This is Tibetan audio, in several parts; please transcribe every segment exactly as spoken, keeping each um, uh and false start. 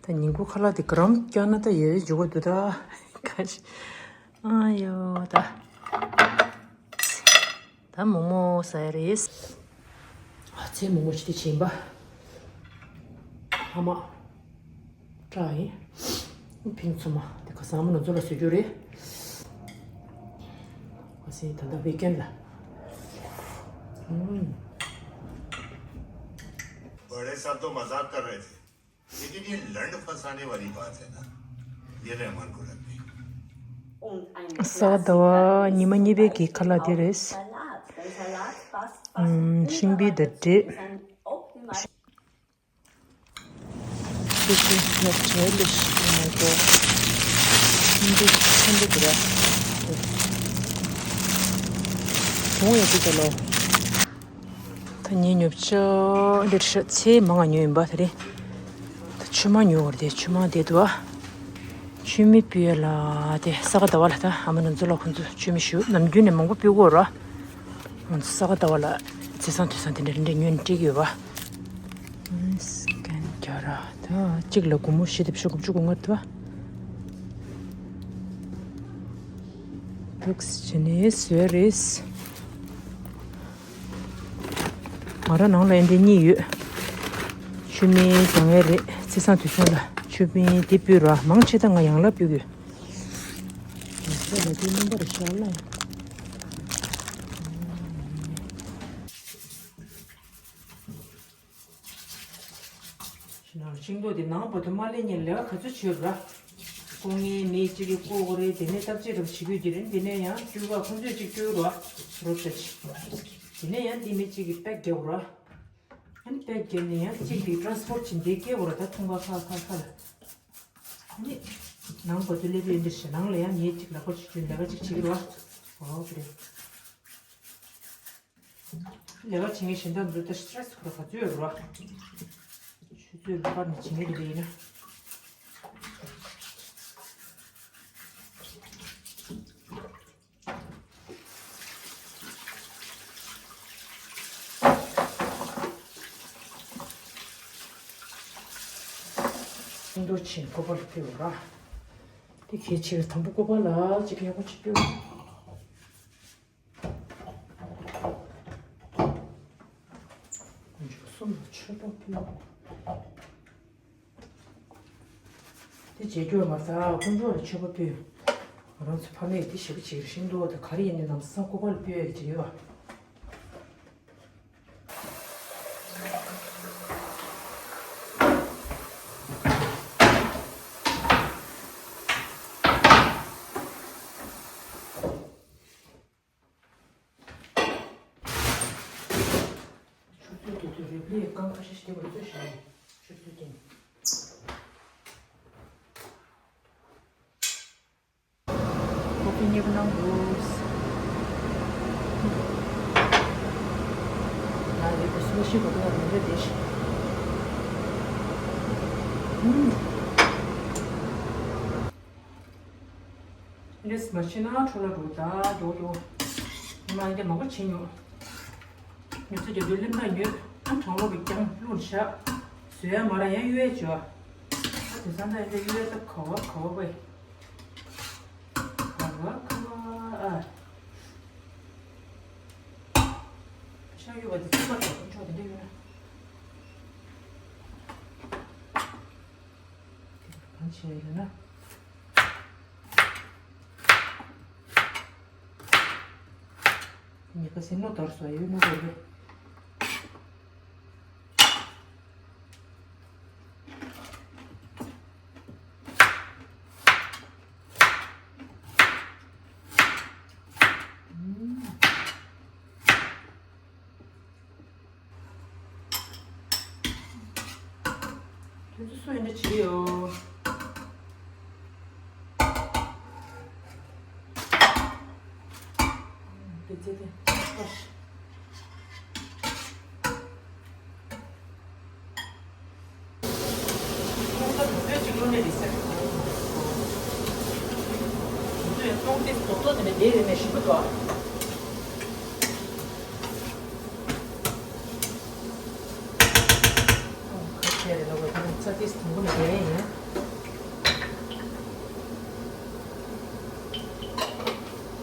ད་ཉིན་གུང་ཁ་ལག་དེ་ག་རམ་བསྐྱལ་ན་ད་ཡོད་འཇུག་གི་འདུག་ད། ཁ་ཤས། ཨ་ཡོ་ད། ད་མོག་མོག་ཟ་ཡ་རེད། ཨ་ཚེ་མོག་མོག་ཞིག་དེ་བྱིན་པ། ཧ་མ། སྐྲག་ཡིན། ཕིང་ཚོ་མ་དེ་ཁ་སང་མོ་ནོ་ཚོ་ལ་བཟོ་རྒྱུ་རེད། ཁ་སང་ད་ལྟ་ཝིཀ་ཨེན་ལ། ཨུམ། बड़े साहब तो मजाक कर रहे थे। लेकिन ये लंड फंसाने वाली बात है ना, ये रहमान को रख दे। ས་ཟླ་བ་ཉི་མ་གཉིས་པའི་གི་ཁ་ལག་དེ་རེད། ཨུམ། ཤིང་པའི་འདི་འདྲས། ཤིང་པའི་ལ་ཤིང་མ་གོ། ཤིང་པའི་ཤིང་པའི་འདི་ར། གོང་ཡོད་དུས་ད་ལོ། ད་ངའི་ཉོ་ཆ་འདིར་ཤ་ཚེ་མང་ང་ཉོས་ཡིན་པ་དེ་རེད། ད་ཆུ་མ་ཉོ་བར་དེ་ཆུ་མ་དེ་དུ་བ། ཆུ་མི་སྤུས་ལ་དེ་ས་ག་ཟླ་བ་ལ་ད་ཨ་མ་ནང་ཚོ་ལ་ཁོང་ཚོ་ཆུ་མི་ཞུ་ནམ་རྒྱུན་ནས་མང་པོ་སྤུས་གོ་ར། ང་ཚོ་ས་ག་ཟླ་བ་ལ་ཚེས་བཟང་དུས་བཟང་དེ་འདྲ་འདྲ་ཉོས་ནས་སྤྲད་ཀྱི་ཡོད་པ། སི་ཀན་རྒྱ་ར་ད་གཅིག་ལ་སྒོར་མོ་བཞི་དེ་བཞི་དགུ་བཅུ་གོ་ལྔ་དུ་བ། འདུག་སེ་བྱས་ནས་བཟོས་རེད། ང་རང་ནང་ལ་ཨེ་འདྲ་གཉིས་ཡོད། ཆུ་མིག་བཟང་ངེས་རེད། ཚེས་བཟང་དུས་བཟང་ལ་ཆུ་མིག་དེ་སྤུས་ར་མང་ཆེ་ད་ང་ཡང་ལ་སྤུས་དགོས། ཡང་ལ་དེ་སྣུམ་པར་ཤར་ལ། ཤིང་ཏོག་དེ་ནང་བར་དུ་མ་ལེན་ཉིན་ལས་ཀ་ག་ཚོད་བྱེད་ར། ལྐོག་ངན་མེད་ཅིག་གིས་ལྐོག་གི་རེད། དེ་ནས་བརྟག་དཔྱད་རབ་བྱེད་དགོས་ཀྱི་རེད། དེ་ནས་ཡང་སྤྲུལ་པ་ཁོང་ཚོས་ཅིག་སྤྲུལ་ར་རོབ་ཤ་ཅིག་དེ་ནས་ཡང་དེ་མི་གཅིག་གིས་པེག་རྒྱག་ར། ཨ་ནི་པེག་རྒྱག་ནས་ཡང་གཅིག་དེ་ཊ་རན་སི་པོར་ཊི་བྱེད་འདི་སྐྱེལ་ར། ད་ཐུང་ག་ཁ་ཁ་ཁ་ལ། ཨ་ནི་ནང་བར་དུ་སླེབས་ཡོད་འདིར་ཤ་ནང་ལ་ཡང་ངས་ཅིག་ལག་པ་ཅིག་བཅུག་ལས་ཀ་ཅིག་བྱེད་ཀྱི་ར། ཨོ་ཀེ་རེད། ལས་ཀ་བྱེད་མཁན་གཞན་དག་འདུག་ད་སི་ཊེ་རེ་སི་ཁོ་ར་ག་ཚོད་ཡོད་རེད་བ། ཆུ་ཚོད་ལ་ཕར་ནས་བྱེད་མཁན་དེ་འདྲ་ཡིན་ན། ཤིང་ཏོག་ཆེན་ཀོ་པ་ལ་སྤྲད་ར། དེ་གལ་ཆེ་བའི་དང་པོ་ཀོ་པ་ལ་ཅིག་ཡག་པོ་ཅིག་སྤྲད། དཀོན་མཆོག་གསུམ་ལ་མཆོད་པ་ཕུལ། དེ་བྱེད་རྒྱུར་མ་ཟ་དཀོན་མཆོག་ལ་མཆོད་པ་ཕུལ། ང་རང་ཚོ་ཕ་མས་དེ་ཞེ་པོ་བྱེད་ཀྱི་རེད། ཤིང་ཏོག་དང་ག་རེ་ཡིན་ནའི་ལམ་སང་ཀོ་པ་ལ་སྤྲད་ཡ་གི་བྱེད་ཡོད། ཆུ་ཚོད་དེ་ཚོ་རེབ་ལི་རྐང་ཁ་ཤས་ཤིག་དེ་བར་ཚོད་བཞག་ཆུ་ཚོད་སྟེང་། ཁོ་ཚོ་མཉེས་པོ་གནང་འདུག་ང་རེ་བ་སུ་ཤི་གོ་ཐོག་མི་འདྲ་དེ་ཤི། ཨུམ། འདྲེས་མ་ཕྱིན་ན་འཕྲོ་ལ་འགྲོ་ད་འགྲོ་འགྲོ། ཉི་མ་འདི་མང་པོ་ཕྱིན་ཡོང་། ཉོ་ཚོད་རྒྱབ་དུས་ལིམ་ཁ་ཉོས། ཨ་གྲང་མོ་གི་རྐྱང་བླུགས་བཞག་བཟོས་ཡ་མ་ར་ཡང་གཡུག་ཡ་བྱོས། ཨ་དེང་སང་ད་འདི་གཡུག་ཡ་ད་ག་བ་ག་བ་བས། ག་བ་ག་བ་ཨ། ཤ་གཡུག་པ་དེ་ཚིག་པ་དང་ཁོང་ཆོག་དེ་འདྲ་ཡོད་ན། གང་བྱས་ཡོད་ན། ཉེས་པ་སེམས་ནོ་དོར་སོ་ཡོད་ནོ་རེད། དེ་ཚོ་སུ་ཡིན་འདྲ་བྱེད་ཡོད། དེ་ཚོ་དེ་ཨོ་ཤི། ཁོང་ཚོ་བོད་ཀྱི་གློ་ནད་རེད་ཟེར། ཁོང་ཚོས་གཏོང་སྟེ་རྡོག་རྡོག་དེ་འདྲ་བསྡད་ཡོད་མེད་ཞིབ་པོ་འདུག་ཁ་ཁྱེར་རེ་ལོ་གོ་ཐང་ཚ་ ཏིས་དང་པོ་ནས་རྒྱག་ཡིན།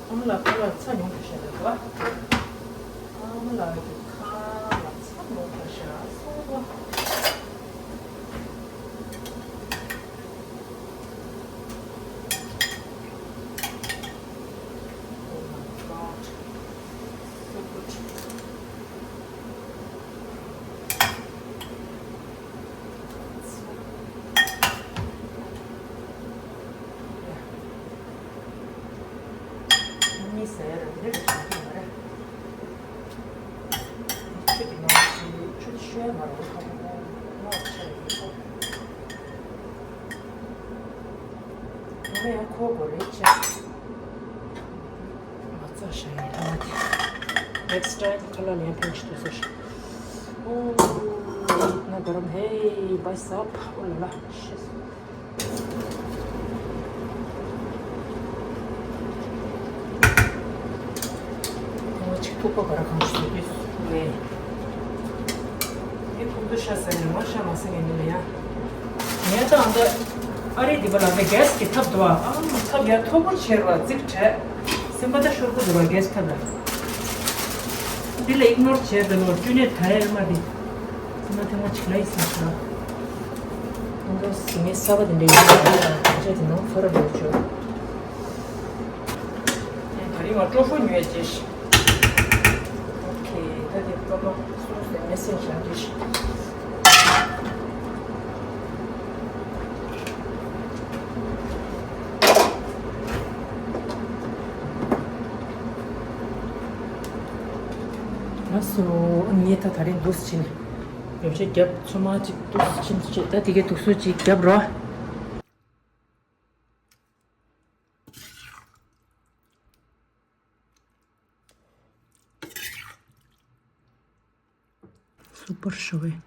ཨ་མ་ལགས་ཁ་ལག་ཚ་མྱོང་དུ་ཤ་རེད་བ། ཨ་མ་ལགས་ཀྱི་ཁ་ལག་ཚ་མྱོང་དུ་ཤ་སོང་བ། Oh my God. So good. གཉིས་ཟེར་རེད་རེད་རེད་རེད། ཆུ་དེ་མ་ཞུ་ཆུ་ཤོད་མ་རེད། ཁོ་ཁོ་ཁོ་ཆེ་རེད་ཁོ། ང་ཡང་ཁོ་གོ་རེད་ཆེ། མ་ཚ་ཤ་ཡང་ཐ་མ་དེ། Next time ཁ་ལག་ལེན་ཕན་ཆེ་དུ་ཟེར། Oh, ང་དོ་རམ། Hey, what's up? Oh la la, shit. ཐེངས་མ་གཅིག་ཐུག་པ་ག་ར་གང་ཞིག་བཟོས་དུས་ལས། ངས་ཐུག་ཏུ་ཤ་ཟ་ནས་མ་ཤ་མ་ཟ་ངས་འདི་ལ་ཡ། ངས་ད་ཨ་མདའ་ཨ་རི་འདི་པ་ལ་ངས་གེ་སི་གི་ཐབ་འདུག་ཨ། ཨ་མ་ཐབ་ཡ་མཐོ་པོ་ཆེར་བ་རྩིག་བྲལ། སེམས་པ་ད་ཤོར་གི་འདུག་བ་གེ་སི་ཐབ་ལ། འདི་ལ་ཨིག་ནོར་བྱས་ད་ལོ་བཅུ་ནས་ད་ཡ་མ་རེད། སེམས་པ་ཐེངས་མ་གཅིག་ལ་ཡིད་སེམས་ཤ། ཨ་མདའ་ཟི་ངས་གསར་པ་དེ་འདྲ་ཡོད་པ་དང་ཆ་དེ་ནང་ཚོ་ར་འགྲོ་ཆོག་ད་རིང་ང་ཀྲོ་ཧྥུ་ཉོས་རྗེས། ཨོ་ཁེ། ད་དེ་ཀྲོ་མ་སུ་སུ་མེ་སེན་ཇར་འདི་ཞིག་ལགས་སོ། ངས་ད་ད་རིང་འདུག་སེ་ཕྱིན། ཡོ་བྱད་རྒྱབ་ཚོད་མ་གཅིག་འདུག་སེ་ཕྱིན་བྱས། ད་དེ་གའི་དུག་སོ་གཅིག་རྒྱབ་རོགས། སུ་པར་ཤོ་བའི།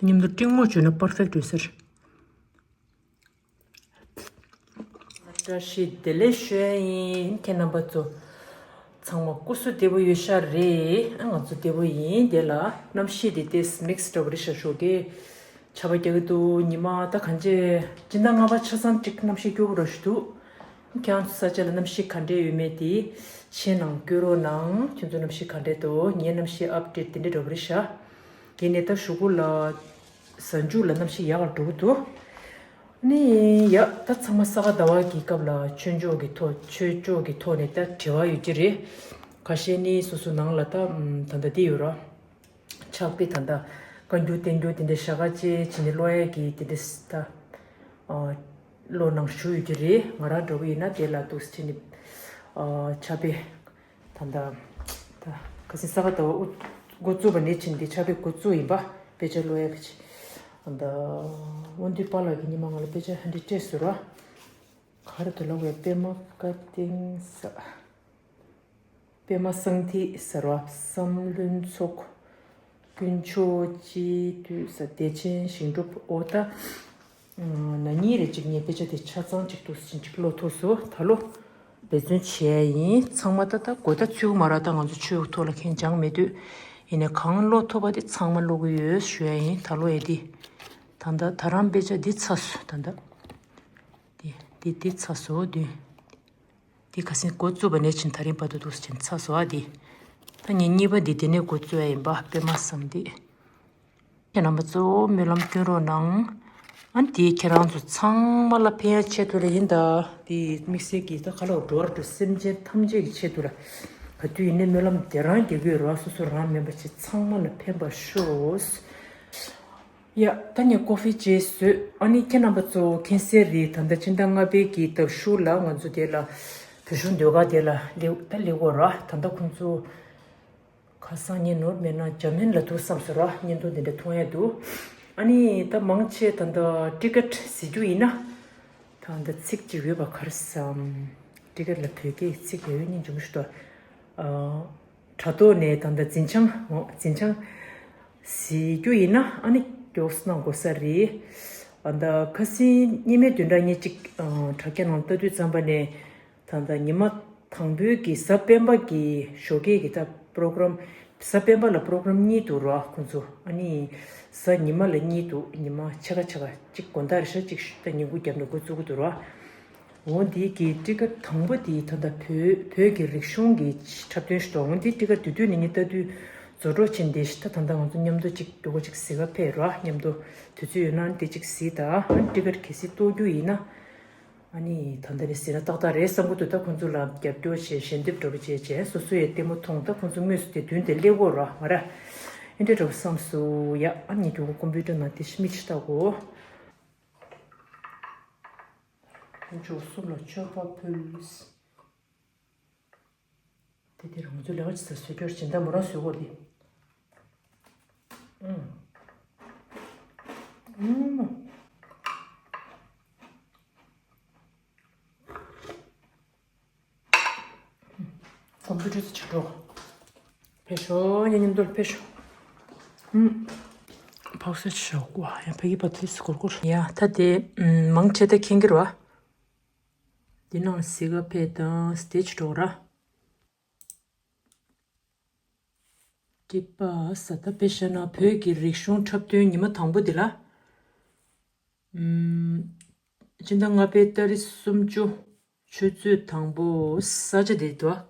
མཉམ་དུ་ཀྲིང་མོ་བྱོས་ན་པར་ཕེག་ཡོད་ཟེར། བཀྲ་ཤིས་བདེ་ལེགས་ཞུ་ཡ་ཡིན། ཁྱེད་རྣམ་པ་ཚོ་ཚང་མ་སྐུ་གཟུགས་བདེ་པོ་ཡོད་ཤག་རེད། ཨ་ང་ཚོ་བདེ་པོ་ཡིན། དེ་ལ་གནམ་གཤིས་དེ་ཏོག་ཙམ་མིག་སི་འདྲ་པོ་རེད་ཤག་ཞོགས་ཀས་ཆར་པ་རྒྱག་གི་འདུག་ཉི་མ་ད་གང་ཅི་སྤྱི་ཟླ་ལྔ་པ་ཆ་ཚང་གཅིག་གནམ་གཤིས་སྐྱོ་པོ་འདྲ་ཞིག་འདུག་ཁྱེད་རང་ཚོ་ས་ཆ་ལ་གནམ་གཤིས་ག་འདྲས་ཡོད་མེད་དེ་མཆན་ནང་བཀོད་རོགས་གནང་། ཁྱེད་ཚོ་གནམ་གཤིས་ག་འདྲས་འདུག་ངའི་གནམ་གཤིས་ཨབ་ཌེཊ་དེ་འདྲས་འདྲ་པོ་རེད་ཤག་དེ་ནས་ད་གཞུག་གུ་ལ་གཟའ་མཇུག་ལ་གནམ་གཤིས་ཡག་ག་འགྲོ་གི་འདུག་ནི་ཡ། ད་ཚང་མ་ས་ག་ཟླ་བ་གི་སྐབས་ལ་ཆོས་ཕྱོགས་ཀྱི་ཐོག་ཆོས་ཕྱོགས་ཀྱི་ཐོག་ནས་ད་དྲི་བ་ཡོད་ཀྱི་རེད། ཁ་ཤས་ནི་སོ་སོ་ནང་ལ་ད་ད་ལྟ་འདི་ཡོད་ར། ཕྱག་དཔེ་ད་ལྟ་བཀའ་འགྱུར་བསྟན་འགྱུར་དེ་འདྲའི་ཞག་ཁ་ཅིག་བྱས་ནས་ཀློག་ཡས་ཀྱི་དེ་འདྲ་ད་ཨ་ཀློག་གནང་ཞུ་ཡོད་ཀྱི་རེད། ང་རང་འདྲ་བོ་ཡིན་ན་དེ་ལ་འདུག་སེ་བྱས་ནས་ཨ་ཕྱག་དཔེ་ད་ལྟ་ད་ཁ་སང་ས་ག་ཟླ་བ་འགོ་བཙུགས་པ་ནས་བྱས་ནས་དེ་ཕྱག་དཔེ་འགོ་བཙུགས་ཡིན་པ། དཔེ་ཆ་ཀློག་ཡས་ཀྱི་ད་ལྟ་དབང་འདུས་པཱ་ལགས་ཀྱིས་ཉི་མ་ང་ལ་དཔེ་ཆ་ཧ་འདྲི་སྤྲད་སོང་ར། ག་རེ་འདུག་ལབ་པས། པདྨ་བཀའ་དྲིན་ས། པདྨ་གསང་ཐིག་ཟེར་བ། བསམ་ལྷུན་ཚོགས། དཀོན་མཆོག་སྤྱི་འདུས་ས། བདེ་ཆེན་ཞིང་སྒྲུབ། ཨོ་ད་ན་ནིང་རེ་གཅིག་ངས་དཔེ་ཆ་དེ་ཆ་ཚང་གཅིག་ཏུ་ཟིན་གཅིག་ཀློག་ཐུབ་སོང་། ད་ལོ་འབད་བརྩོན་བྱས་ཡིན། ཚང་མ་ད་ལྟ་གོ་ད་ཚུད་མ་ར། ད་ང་ཚོ་ཆོས་ཐོག་ལ་མཁྱེན་སྦྱངས་མེད་དུས་ཡིན་ནའི་གང་ཀློག་ཐུབ་པ་དེ་ཚང་མ་ཀློག་གི་ཡོད་ཞུ་ཡ་ཡིན། ད་ལོ་ཨེ་འདི་ད་ད་ད་རང་དཔེ་ཆ་འདི་ཚར་སོང་། ད་ད་འདི་འདི་འདི་ཚར་སོང་། འདི། འདི་ཁ་སང་འགོ་བཙུགས་པ་ནས་བྱས་ད་རིང་བར་དུ་འདུག་སེ་བྱས་ཚར་སོང་ཨ་འདི། ད་ངས་གཉིས་པ་འདི་དེ་ནས་འགོ་བཙུགས་ཡ་ཡིན་པ། པདྨ་གསང་ཐིག་ཁྱེད་རྣམ་པ་ཚོ་སྨོན་ལམ་སྐྱོན་རོགས་གནང་། ཨ་འདི་ཁྱེད་རང་ཚོ་ཚང་མ་ལ་ཕན་ཡ་ཆེད་དུ་ལ་ཡིན་ད། འདི་དམིགས་བསལ་གྱི་ད་ག་ལ་འགྲོ་བར་འགྲོ་སེམས་ཅན་ཐམས་ཅད་ཀྱི་ཆེད་དུ་ལ་ག་དུས་ཡིན་ནའི་སྨོན་ལམ་དེ་རང་རྒྱག་གི་ཡོད་ར། སོ་སོ་རང་མིན་པ་ཆེ་ཚང་མ་ལ་ཕན་པ་ཤོག་ཡ། ད་ངས་ཀོ་ཧྥི་བྱས་བཟོས། ཨ་ནི་ཁྱེད་རྣམ་པ་ཚོ་མཁྱེན་གསལ་རེད། ད་ལྟ་སྤྱི་ཟླ་ལྔ་པའི་གི་ཟླ་གཞུག་ལ་ང་ཚོ་དེ་ལ་བོད་གཞུང་ཟློས་གར་དེ་ལ་སླེབས་ད་སླེབས་ཡོད་ར། ད་ལྟ་ཁོང་ཚོ་ཁ་སང་ངས་ནོར་མེད་ན་འཇར་མན་ལ་འདུག་བསམ་སོང་ར། བརྙན་ཐུང་དེ་འདྲ་མཐོང་ཡ་འདུག་ཨ་ནི་ད་མང་ཆེ་ད་ལྟ་ཊི་ཀེ་ཊི་ཟེར་རྒྱུ་ཡིན་ན་ད་ལྟ་ཚིག་ཅིག་ཡོད་པ་ག་རེ་ཟེར། ཊི་ཀེ་ཊི་ལ་བོད་སྐད་ཚིག་ཡོད་སྙིང་རྗེ་མོ་ཞིག་འདུག་ཨ། དྲ་ཐོག་ནས་ད་ལྟ་འཛིན་བྱང་འོ་འཛིན་བྱང་ཟེར་རྒྱུ་ཡིན་ན་ཨ་ནི་མགྱོགས་སུ་གནང་དགོས་ས་རེད། ཨ་ད་ཁ་སང་སྙེ་མའི་བདུན་ཕྲག་ཉེར་གཅིག་ཨ་དྲ་རྒྱ་ནང་ལྟ་དུས་ཙམ་པ་ནས་ད་ལྟ་ཉི་མ་དང་པོའི་གི་གཟའ་སྤེན་པ་གི་ཞོགས་ཀས་ཀྱི་ད་པོ་རོ་གྷ་རམ་ གཟའ་སྤེན་པ་ལ་པོ་རོ་གྷ་རམ་གཉིས་འདུག་ར་ཁོང་ཚོ། ཨ་ནི་གཟའ་ཉི་མ་ལ་གཉིས་འདུག་ཉི་མ་ཕྱེད་ཀ་ཕྱེད་ཀ་གཅིག་དགོང་དག་རེད་ཤག་གཅིག་ད་ཉིན་གུང་རྒྱབ་ནས་འགོ་བཙུགས་ཀྱི་འདུག་ར། འོ་འདི་གི་ཊི་ཀཊ་དང་པོ་དེ་ད་ལྟ་བོད་བོད་ཀྱི་རིག་གཞུང་གི་འཁྲབ་སྟོན་ཞིག་འདུག་འོ་འདི་ཊི་ཀཊ་དེ་དུས་ནས་ངས་ལྟ་དུས་རྫོགས་འགྲོ་ཕྱིན་ཏེ། ད་ད་ལྟ་ང་ཚོ་མཉམ་དུ་གཅིག་མགྱོགས་པོ་གཅིག་གཟིགས་ག་ཕེབས་ར། མཉམ་དུ་དུས་ཚོད་ཡོད་ན་དེ་གཅིག་གཟིགས་དང་། ཨ་ཊི་ཀཊ་གལ་སྲིད་གཏོང་རྒྱུ་ཡིན་ན། ཨ་ནི་ད་ལྟ་ནས་ཟེར་ན་ཏག་ཏག་རེད་བསམ་གྱི་འདུག་ད་ཁོང་ཚོ་ལ་རྒྱབ་སྐྱོར་བྱས། ཞལ་འདེབས་འདྲ་པོ་བྱས་བྱས། སོ་སོ་ཡས་ལྟད་མོ་མཐོང་། ད་ཁོང་ཚོ་དངོས་སུ་དེ་མདུན་དེ་སླེབས་དགོས་ར་མ་ར། ཨེ་འདྲ་འདྲ་པོ་བསམ་སོང་ཡ། ཨ་ནི་མགྱོགས་པོ་ཀམ་པུ་ཊར་ནང་དེ་མིག་ཅིག་ལྟ་དགོས། ཁོང་ཚོ་གསུམ་ལ་མཆོད་པ་ཕུལ། དེ་དེ་རང་ཚོའི་ལས་ཀ་ཅིག་ཟ་བཟོ་རྒྱུར་སྦྱིན་བདག་མོ་རང་བཟོས་གོ་དེ། ཨུམ། ཨུམ། ཀམ་པུ་ཊར་ཚོ་ཕྱིར་འགྲོ། ཕེབས་ཤོག་ངའི་མཉམ་དུ་ཕེབས་ཤོག་ཨུམ། ཕག་སེ་ཤོག་ཡ། ཕ་གི་པ་ཐིས་གུར་གུར་ཡ། ད་དེ་ཨུམ་མང་ཆེ་ད་མཁྱེན་གྱི་རེད་བ། འདི་ནང་གཟིགས་ག་ཕེབས་དང་། སི་ཊེ་ཇི་འགྲོ་ར། ཊི་ཀཊ་ཟ། ད་དཔེ་བཞག་ན་བོད་ཀྱི་རིག་གཞུང་འཁྲབ་སྟོན་ཉི་མ་དང་པོ་འདི་ལ། ཨུམ། སྤྱི་ཟླ་ལྔ་པའི་ཏ་རིག་སུམ་ཅུ། ཆུ་ཚོད་དང་པོ། ས་ཆ་འདི་འདུག་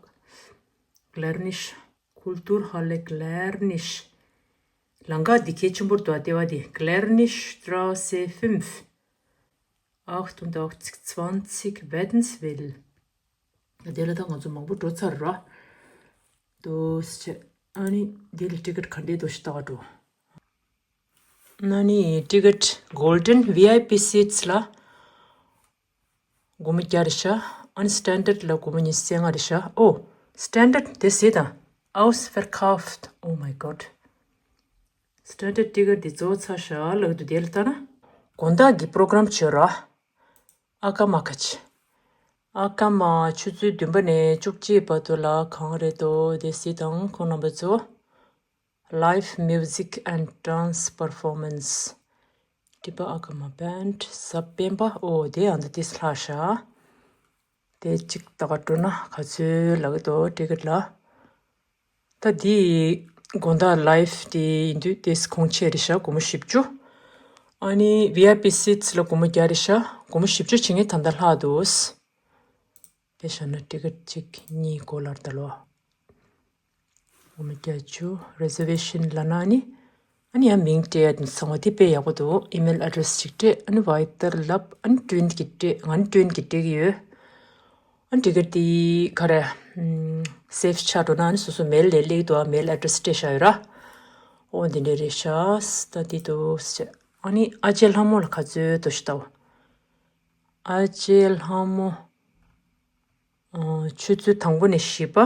ག་ལེར་ནིཤ། Kulturhalle Glarnisch། ལམ་ཁ་འདི་གལ་ཆེན་པོ་འདུག་ག་ལྟེ་བ་འདི། Glarnischstraße fünf, achthundertzwanzig Wädenswil། དེ་ལ་ད་ང་ཚོ་མང་པོ་འགྲོ་ཚར་ར། དོ་སི་ཆེ། ཨ་ནི་དེ་ལ་ཊི་ཀཊ་ག་འདྲས་འདུག་ཞིག་ལྟ་ག་འགྲོ། ཨ་ནི་ཊི་ཀཊ་Golden V I P seats ལ་སྒོར་མོ་བརྒྱ་རེད་ཤག་ཨ་ནི་Standard ལ་སྒོར་མོ་ཉི་ཤུ་རྩ་ལྔ་རེད་ཤག་ཨོ། Standard དེ་གཟིགས་དང་། Ausverkauft. Oh my God. Standard ཊི་ཀཊ་འདི་རྫོགས་ཚར་ཤག་ལབ་ཀྱི་འདུག་དེ་ལ་ལྟ་ན། དགོང་དག་གི་པོ་རོ་གྷ་རམ་བྱོས་ར། ཨ་ཀ་མ་ཁ་ཆེ། ཨ་ཀ་མ་ཆུ་ཚོད་བདུན་པ་ནས་བཅུ་གཅིག་བར་དུ་ལ་གང་རེད་དོ། དེ་གཟིགས་དང་ཁོང་རྣམ་པ་ཚོ། Live music and dance performance. ཊི་པ་ཨ་ཀ་མ་བྷེན་ཌི། གཟའ་སྤེན་པ། ཨོ་དེ་ཨ་འདི་ཏིས་ལྷག་ཤག་དེ་གཅིག་ལྟ་ག་འགྲོ་ན་ག་ཚོད་ལབ་ཀྱི་འདུག་ཊི་ཀཊ་ལ། ད་འདི་དགོང་དག་ལའེབ་དེ་ཡིན་དུས་དེ་གོང་ཆེ་རེད་ཤག་སྒོར་མོ་བཞི་བཅུ། ཨ་ནི་V I P seats ལ་སྒོར་མོ་བརྒྱ་རེད་ཤག་སྒོར་མོ་བཞི་བཅུ་བྱེད་མཁན་ད་ལྟ་ལྷག་འདུག་དཔེ་བཞག་ན་ཊི་ཀཊ་གཅིག་གཉིས་སྒོར་ལར་ད་ལོ། སྒོར་མོ་བརྒྱད་ཅུ། Reservation ལབ་ན་ནི། ཨ་ནི་ཡང་མིང་སྤྲད་ཡ་དེ་ཚང་མ་དེ་དཔེ་ཡག་པོ་འདུག་ཨི་མེལ་ཨེ་ཌི་རེ་སི་ཅིག་སྤྲད། ཨ་ནི་ཝའི་ཏར་ལབ། ཨ་ནི་ཊུན་གྱིས་སྤྲད། ང་ནི་ཊུན་གྱིས་སྤྲད་ཀྱི་ཡོད། ཨ་ནི་ཊི་ཀཊ་དེ་ག་རེ། སེབ་ཆགས་འགྲོ་ན་ཨ་ནི་སོ་སོ་མེལ་ལ་སླེབས་འདུག་ཨ་མེལ་ཨེ་ཌི་རེ་སི་སྤྲད་བཞག་ཡོད་ར། ཨོ་འདི་འདྲ་རེད་ཤག་ད་འདི་འདུག་ཟེར། ཨ་ནི་ཨ་ཅེ་ལྷ་མོ་ལ་ག་ཚོད་འདུག་ཞིག་ལྟ་བ། ཨ་ཅེ་ལྷ་མོ། ཨ། ཆུ་ཚོད་དང་པོ་ནས་བཞི་པ།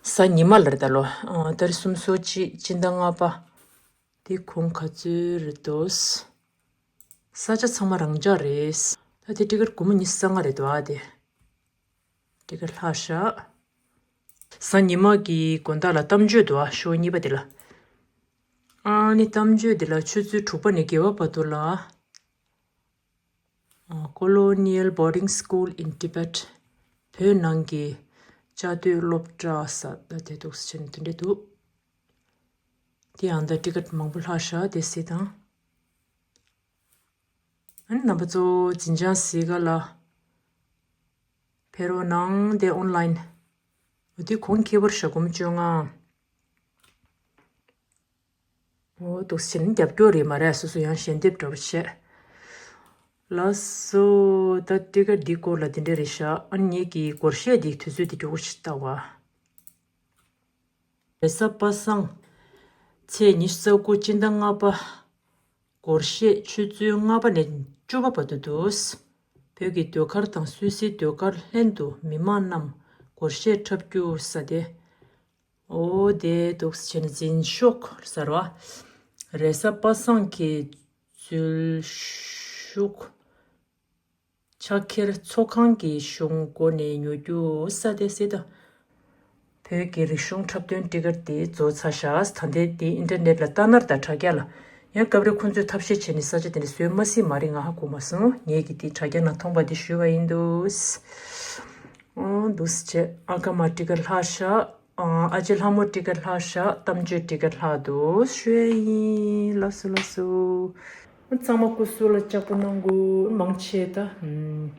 གཟའ་ཉི་མ་ལ་རེད་ད་ལོ། ཨ། ཏ་རིག་སུམ་ཅུ་སོ་གཅིག་སྤྱི་ཟླ་ལྔ་པ། དེ་གོང་ག་ཚོད་རེད་དོ། ས་ཆ་ཚང་མ་རང་འཇགས་རེད། ད་དེ་ཊི་ཀཊ་སྒོར་མོ་ཉི་ཤུ་རྩ་ལྔ་རེད་འདུག་ཨ་དེ། ཊི་ཀཊ་ལྷག་ཤག་གཟའ་ཉི་མ་གི་དགོང་དག་ལ་གཏམ་བརྗོད་འདུག་ཨ་ཤོ་གཉིས་པ་དེ་ལ། ཨ་ནི་གཏམ་བརྗོད་དེ་ལ་ཆུ་ཚོད་དྲུག་པ་ནས་བརྒྱད་པ་བར་དུ་ལ། Colonial Boarding School in Tibet. བོད་ནང་གི་བཅའ་སྡོད་སློབ་གྲྭ་ས་ད་དེ་འདུག་ཟེར་ནས་དེ་འདྲས་འདུག་དེ་ཡང་ད་ཊི་ཀཊ་མང་པོ་ལྷག་ཤག་དེ་གཟིགས་དང་། ཨ་ནི་རྣམ་པ་ཚོ་འཛིན་བྱང་གཟིགས་ག་ལ་ཕེབས་རོགས་གནང་། དེ་ཨོན་ལའིན། འོ་དེ་གོང་ཁེ་པར་ཞག་སྒོར་མོ་བཅོ་ལྔ། འོ་འདུག་སེ་བྱས་ནས་རྒྱབ་སྐྱོར་རེད་མ་རེད། སོ་སོ་ཡང་ཞལ་འདེབས་འདྲ་པོ་བྱས། ལགས་སོ། ད་ཊི་ཀཊ་འདི་སྐོར་ལ་འདི་འདྲ་རེད་ཤག་ཨ་ནི་ངེད་ཀྱི་སྒོར་གཞས་འདི་དུས་ཚོད་འདི་མགྱོགས་པོ་ཞིག་ལྟ་བ། རེས་གཟའ་པ་སངས། ཚེས་ཉི་ཤུ་རྩ་དགུ་སྤྱི་ཟླ་ལྔ་པ། སྒོར་གཞས་ཆུ་ཚོད་ལྔ་པ་ནས་བཅུ་པ་བར་དུ་འདུག་བོད་ཀྱི་ཟློས་གར་དང་སུད་སིའི་ཟློས་གར་ལྷན་དུ་མི་མང་རྣམས་སྒོར་གཞས་འཁྲབ་རྒྱུ་ས་དེ། འོ་དེ་འདུག་སེ་བྱས་ནས་འཛིན་ཤོག་ཟེར་བ། རེས་གཟའ་པ་སངས་ཀྱི་འཛུལ་ཞུགས། ཕྱག་འཁྱེར་ཚོགས་ཁང་གི་གཞུང་སྒོ་ནས་ཉོ་རྒྱུ་ས་དེ་སྲིད་དོ། བོད་ཀྱི་རིག་གཞུང་འཁྲབ་སྟོན་ཊི་ཀཊ་དེ་རྫོགས་ཚར་ཤག་ད་ལྟའི་དེ་ཨིན་ཊར་ནེཊ་ལ་ལྟ་ན་ར་ད་དྲ་རྒྱ་ལ། ཡང་སྐབས་རེ་ཁོང་ཚོས་ཐབས་ཤེས་བྱས་ནས་ས་ཆ་དེ་འདྲ་བཟོས་མ་སྲིད་མ་རེད། ང་ཧ་གོ་མ་སོང་། ངས་ཀྱིས་དེ་དྲ་རྒྱ་ནང་མཐོང་པ་དེ་ཞུས་པ་ཡིན་འདུག་འོ་འདུག་སེ་བྱས་ཨ་ཀ་མ་ཊི་ཀཊ་ལྷག་ཤག་ཨ་ཅེ་ལྷ་མོ་ཊི་ཀེཊ་ལྷག་ཤག་གཏམ་བརྗོད་ཊི་ཀེཊ་ལྷག་འདུག་ཞུ་ཡ་ཡིན། ལགས་སོ་ལགས་སོ། ཚང་མ་སྐུ་གཟུགས་ལ་ལྕགས་པོ་གནང་དགོས། མང་ཆེ་ད། ཨམ།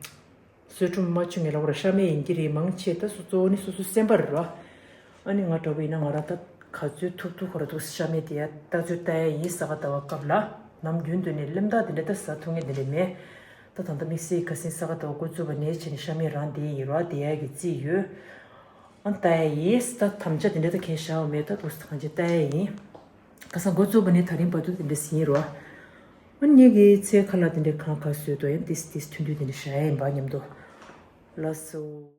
བཟོད་སྒྲུབ་མ་བྱུང་ངེས་ལ་བར་ཤ་མེད་ཡིན་གྱི་རེད། མང་ཆེ་ད་སོ་གཙོ་བོ་ནི་སོ་སོའི་སེམས་པ་རེད་ར། ཨ་ནི་ང་འདྲ་པོ་ཡིན་ན་ང་རང་ད་ག་ཚོད་ཐུབ་ཐུབ་ཁོ་ར་འདུག་ཤ་མེད་དེ་ཡ་ལྟ་ཚོད་ལྟ་ཡ་ཡིན། ས་ག་ཟླ་བ་སྐབས་ལ་ནམ་རྒྱུན་དུ་ནས་སླེབས་དག་དེ་འདྲ་ད་ཟ་ཐུབ་ངེས་དེ་འདྲ་མེད། ད་ད་ལྟ་དམིགས་བསལ་ཁ་སང་ས་ག་ཟླ་བ་འགོ་བཙུགས་པ་ནས་བྱས་ནས་ཤ་མེད་རང་བསྡད་ཡིན་ར། བསྡད་ཡ་གི་རྩིས་ཡོད། ཨ་ལྟ་ཡ་ཡིན། ད་དམ་བཅའ་དེ་འདྲ་ད་གས་བཞག་པ་མེད། ད་འདུག་སེ་གང་ཅི་ལྟ་ཡ་ཡིན། ཁ་སང་འགོ་བཙུགས་པ་ནས་ད་རིང་བར་དུ་དེ་འདྲ་ཟིན་རོ། ཨ་ངེད་ཀྱི་ཚེ་ཁ་ལ་དེ་འདྲ་གང་ག་བཟོས་དོ་ཡང་ཏིས་ཏིས་ཐུན་དུས་དེ་འདྲ་བྱ་ཡིན་པ་མཉམ་དུ། ལགས་སོ།